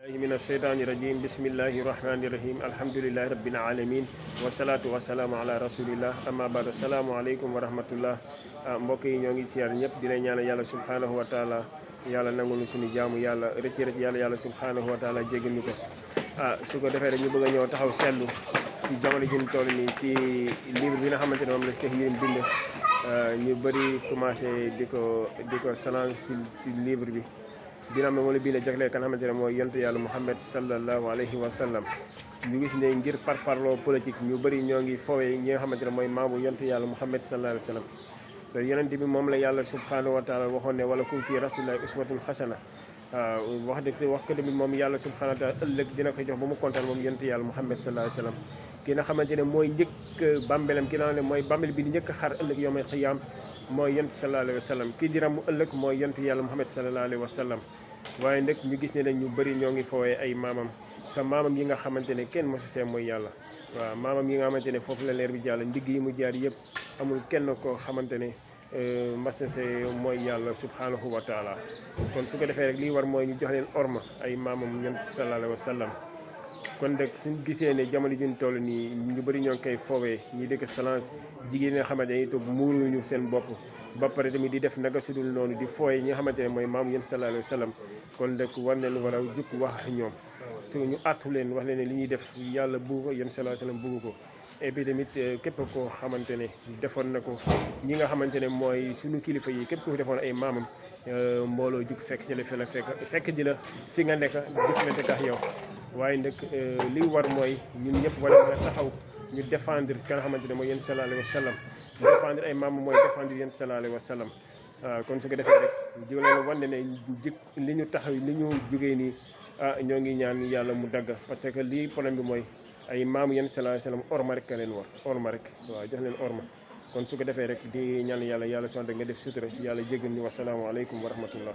من الشيطان الرجيم بسم الله الرحمن الرحيم الحمد لله رب العالمين والصلاة والسلام على رسول الله أما بعد السلام عليكم ورحمة الله mbokk yi ñoo ngi siyaar ñëpp di lay ñaanal yàlla subhanahu wa taala yàlla nangul ñu suñu jaamu yàlla rëcc yàlla subhanahu wa taala jéggal ñu ko su ko defee rek ñu bëgg a ñëw taxaw seetlu ci jamono ji ñu toll nii si livre bi nga xamante ne moom la Cheikh Yérim bind ñu bëri commencé di ko salaan si livre bi dina am na wala bii la jagleel kan xamante ne mooy yonent yàlla Muhammad sallallahu alayhi wa sallam ñu gis ne ngir parparloo politique ñu bëri ñoo ngi foowee ñi nga xamante ne mooy maamu yonent yàlla Muhammad sallallahu alayhi wa sallam te yonent bi moom la yàlla subhanahu wa taala waxoon ne wala kum fii rasulillahi uswatun hasana wax ko tamit moom yàlla subhanahu wa taala ëllëg dina ko jox ba mu kontaan moom yonent yàlla Muhammad sallallahu alayhi wa sallam ki nga xamante ne mooy njëkk bambelam ki nga xam ne mooy bambel bi di njëkk xar ëllëg yawmal qiyaam mooy yonent sallallahu alayhi wa sallam kii di ramu ëllëg mooy yonent yàlla Muhammad sallallahu alayhi wa sallam waaye nag ñu gis ne nag ñu bëri ñoo ngi foowee ay maamam sa maamam yi nga xamante ne kenn mosu see mooy yàlla waaw maamam yi nga xamante ne foofu la leer bi jàll ndigg yi mu jaar yëpp amul kenn koo xamante ne mas na see mooy yàlla subhanahu wa taala kon su ko defee rek lii war mooy ñu jox leen orma ay maamam yonent sallallahu alayhi wa sallam kon nag suñ gisee ne jamono ji ñu toll nii ñu bëri ñoo ngi koy foowee ñi dëkk salance jigéen ñi nga xamante ne itam muuruñu seen bopp ba pare tamit di def naka sudul noonu di fooye ñi nga xamante ne mooy maam yéen sallallahu alayhi wa sallam kon nag war nañ war a jukk wax ak ñoom su ñu artu leen wax leen ne li ñuy def yàlla bugg ko yéen sallallahu alayhi wa sallam bugg ko et puis tamit képp koo xamante ne defoon na ko ñi nga xamante ne mooy suñu kilifa yi képp ku defoon ay maamam mbooloo jug fekk ci la fi la fekk ji la fi nga nekk jëflante tax yow waaye nag li war mooy ñun ñëpp war a taxaw ñu défendre ka nga xamante ne mooy yéen sallallahu alayhi wa sallam défendre ay maam mooy défendre yéen sallallahu alayhi wa sallam kon su ko defee rek jóg leen wane ne li ñu taxaw li ñu jógee nii ñoo ngi ñaan yàlla mu dagg parce que lii problème bi mooy ay maamu yéen sallallahu alayhi wa sallam orma rek ka leen war orma rek waaw jox leen orma kon su ko defee rek di ñaan yàlla sonte nga def sutura yàlla jéggal ñu wasalaamaaleykum wa rahmatullah